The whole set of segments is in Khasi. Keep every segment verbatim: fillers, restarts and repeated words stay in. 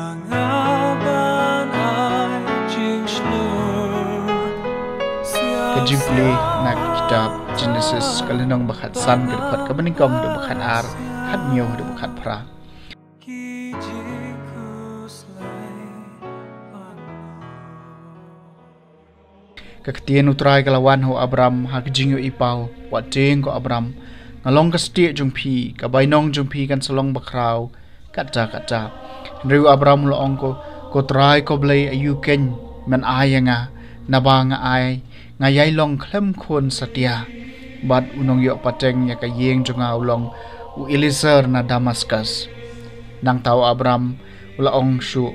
Ka jingpule na ka kitab Genesis, ka lynnong ba khatsan, ka dkhot kaba nyngkong haduh ba khatar, khathynñiew haduh ba khatphra. Ka ktien U Trai ka la wan ha u Abram ha ka jingïohi paw, wat tieng ko Abram. Nga long ka stieh jong phi, ka bainong jong phi kan sa long bakhraw katta katta. Hynrei u Abram u la ong, ko, ko Trai ko Blei, aïu keiñ men ai ïa nga, naba nga ai, nga ïai long khlem khun satia. Bad u nongïoh pateng ïa ka ïing jong nga u long u Eliezer na Damaskus. Nangta u Abram u la ong shuh,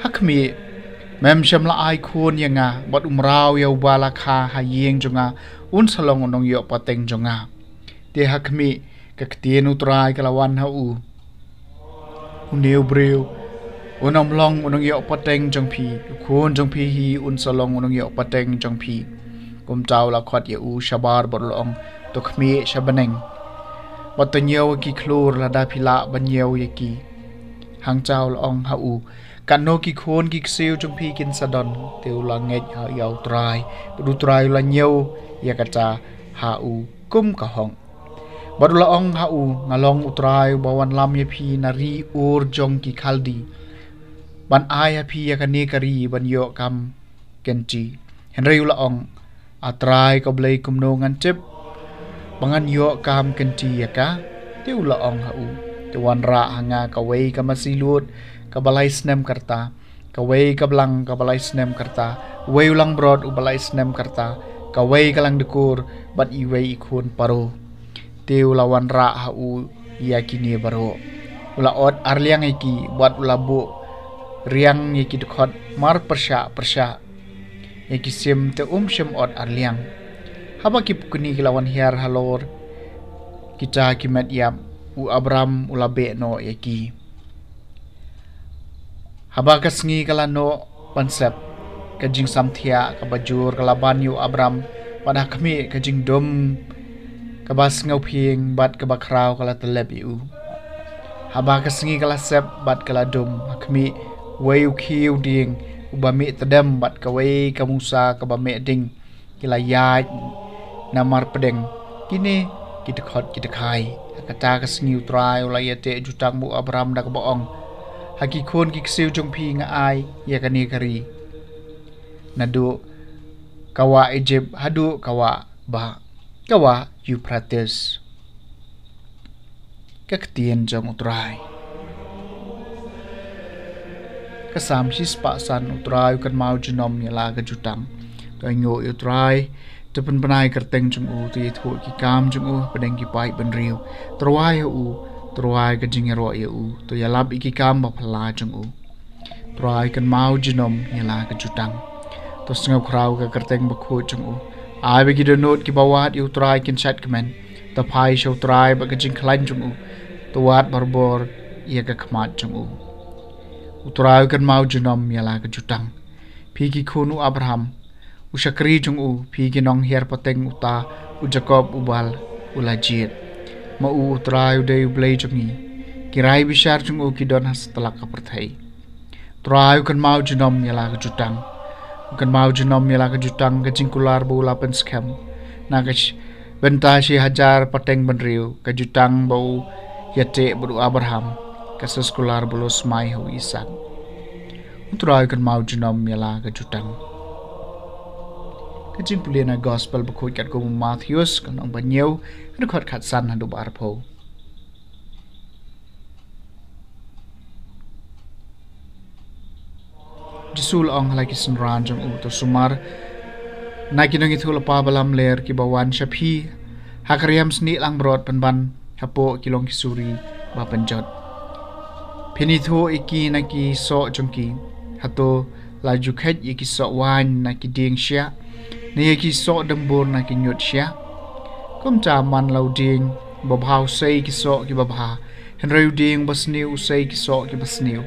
ha khmih, mem shym la ai khun ïa nga, bad u mraw ïa uba la kha ha ïing jong nga un sa long u nongïoh pateng jong nga. Te ha khmih, ka ktien U Trai ka la wan ha u, une u briew un ym long u nongïoh pateng jong phi, u khun jong phi hi un sa long u nongïoh pateng jong phi. Kumta u la khot ïa u shabar bad u la ong, to khmih sha bneng, bad to ñiew ki khlur lada phi lah ban ñiew ïa ki. Hangta u la ong ha u, katno ki khun ki ksiew jong phi kin sa don? Te u la ngeit ha ïa U Trai, bad U Trai u la ñiew ïa kata ha u kum ka hok. Bad u la ong ha u, nga long U Trai uba wanlam ïa phi na ri Ur jong ki Khaldi, ban ai ha phi ïa kane ka ri ban ïoh kam kynti. Hynrei u la ong, A Trai ko Blei, kumno ngan tip ba ngan ïoh kam kynti ïa ka? Te u la ong ha u, to wanrah ha nga kawei ka masi lud kaba lai snem ka rta, kawei ka blang kaba lai snem ka rta, uwei u langbrot uba lai snem ka rta, kawei ka langdkur, bad iwei i khun paro. Te u la wanrah ha u ïa kine baroh. U la ot arliang ïa ki, bad u la buh riang ïa ki dkhot mar pyrshah pyrshah. Ïa ki sim te um shym ot arliang. Haba ki pukni ki la wan hiar halor kita ki met ïap, u Abram u la beh noh ïa ki. Haba ka sngi ka la noh ban sep, ka jingsamthiah kaba jur ka la ban ïa u Abram, bad ha khmih, ka jingdum kaba sngewphieng bad kaba khraw ka la tyllep ïa u. Haba ka sngi ka la sep bad ka la dum, ha khmih, uwei u khiew dieng uba mih tdem bad kawei ka musa kaba mih ding ki la ïaid na marpdeng, kine ki dkhot ki dkhai. Ha kata ka sngi U Trai u la ïateh jutang bad u Abram da kaba ong, ha ki khun ki ksiew jong phi nga ai ïa kane ka ri, naduh ka wah Ijipt haduh ka wah ba, ka wah Euphrates. Ka ktien jong U Trai. Ka Salm shispah san. U Trai u kynmaw junom ïa la ka jutang. To ainguh ïa U Trai, to pynbna ïa ka kyrteng jong u, to ïathuh ïa ki kam jong u hapdeng ki paidbynriew. To rwai ha u, to rwai ka jingïaroh ïa u, to ïalap ïa ki kam baphylla jong u. U Trai u kynmaw junom ïa la ka jutang. To sngewkhraw ïa ka kyrteng bakhuid jong u. Ai ba ki dohnud kiba wad ïa U Trai kin shait kmen. To phai sha U Trai bad ka jingkhlaiñ jong u. To wad barabor ïa ka khmat jong u. U Trai u kynmaw junom ïa la ka jutang. Phi ki khun u Abraham, u shakri jong u, phi ki nonghiar pateng uta u Jakob uba u la jied. Ma u U Trai u dei U Blei jong ngi. Ki rai bishar jong u ki don ha satlak ka pyrthei. U Trai u kynmaw junom ïa la ka jutang. U kynmaw junom ïa la ka jutang, ka jingkular ba u la pynskhem na ka sh-, bynta shi hajar pateng bynriew, ka jutang ba u ïateh bad u Abraham, ka saskular ba u la smai ha u Isaak. U Trai u kynmaw junom ïa la ka jutang. Ka jingpule na Gospel bakhuid katkum u Mathaios, ka lynnong ba hynñiew, ka dkhot khatsan haduh ba arphew. Jisu u la ong ha la ki synran jong u, to sumar na ki nongïathuhlypa balamler kiba wan sha phi ha ka riam snieh langbrot pynban hapoh ki long ki suri ba pynjot. Phin ïathuh ïa ki na ki soh jong ki. Hato la ju kheit ïa ki soh waiñ na ki dieng shiah, ne ïa ki soh dymbur na ki ñiut shiah? Kumta man la u dieng babha u sei ki soh kiba bha, hynrei u dieng basniew u sei ki soh kiba sniew.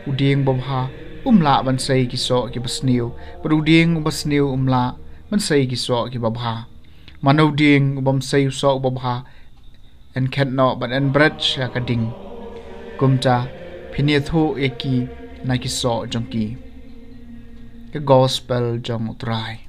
U dieng babha um lah ban sei ki soh kiba sniew, bad u dieng basniew um lah ban sei ki soh kiba bha. Mano u dieng u bym sei u soh uba bha, yn khet noh bad yn bret sha ka ding. Kumta phin ïathuh ïa ki na ki soh jong ki. Ka Gospel jong U Trai.